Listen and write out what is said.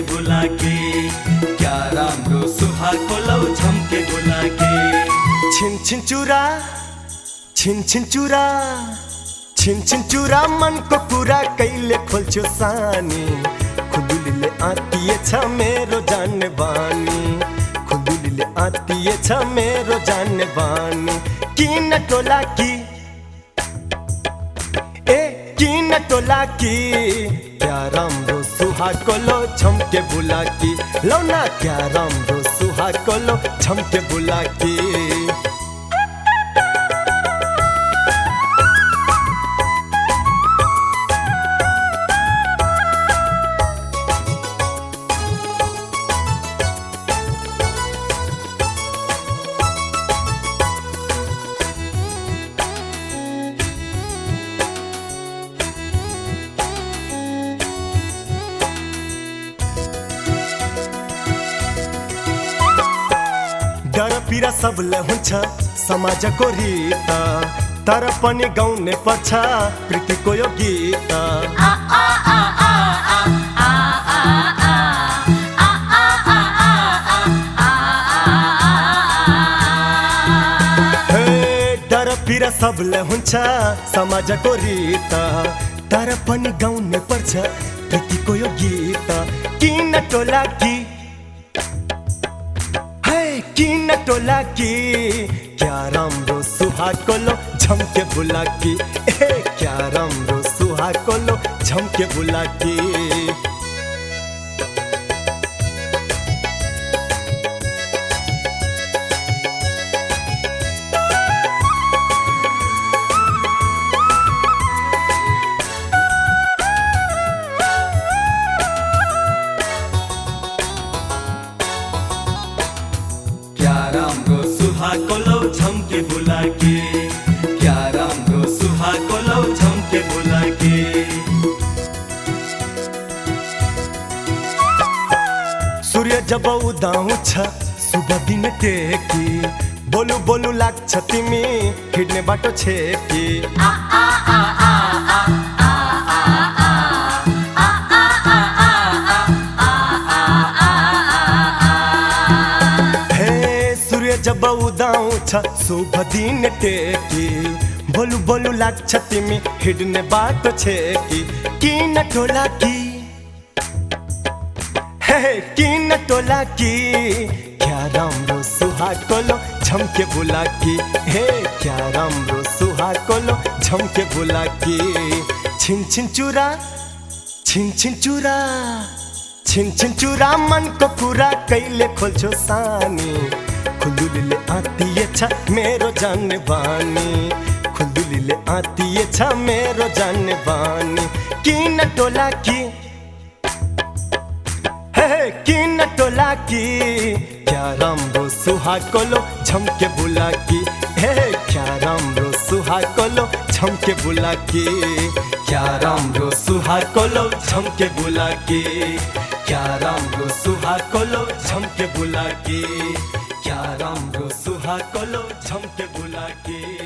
बुला के क्या राम्रो सुहाको लौ झम्के बुला के छिन छिन चुरा छिन छिन चुरा छिन छिन चुरा मनको कुरा कहिले खोल्छौ सानी खुदुलीले आतिएछ मेरो जान्ने बानी खुदुलीले आतिएछ मेरो जान्ने बानी किन टोलाकी ए किन टोलाकी क्या राम्रो सुहाको लो झम्के बुलाकी लौ न क्या राम्रो सुहाको लो झम्के बुलाकी डर पीरा सबले हुन्छ समाजको रीत तर पनि गाउने पर्छ प्रीतिको यो गीत डर पीरा सबले हुन्छ समाजको रीत तर पनि गाउने पर्छ प्रीतिको यो गीत किन टोलाकी किन टोलाकी क्या राम्रो सुहाको लो झम्के बुलाकी ए क्या राम्रो सुहाको लो झम्के बुलाकी राम्रो सुहाको लौ झम्के बुला के क्या राम्रो सुहाको लौ झम्के बुला के सूर्य जब उदाउँछ शुभ दिन टेकी बोलु बोलु लाग्छ तिमी हिँड्ने बाटो छेकी जब उदाउँछ शुभ दिन टेकी बोलु बोलु लाग्छ तिमी हिँड्ने बाटो छेकी किन टोलाकी हे किन टोलाकी क्या राम्रो सुहाको लो झम्के बुलाकी हे क्या राम्रो सुहाको लो झम्के बुलाकी छिन छिन चुरा छिन छिन चुरा छिन छिन चुरा मनको कुरा कहिले खोल्छौ सानी खुदुलीले आतिएछ मेरो जान्ने बानी खुदुलीले आतिएछ मेरो जान्ने बानी किन टोलाकी हे किन टोलाकी क्या राम्रो सुहाको लो झम्के बुलाकी हे क्या राम्रो सुहाको लो झम्के बुलाकी क्या राम्रो सुहाको लो झम्के बुलाकी क्या राम्रो सुहाको लो झम्के बुलाकी क्या राम्रो सुहाको लो झम्के बुलाकी।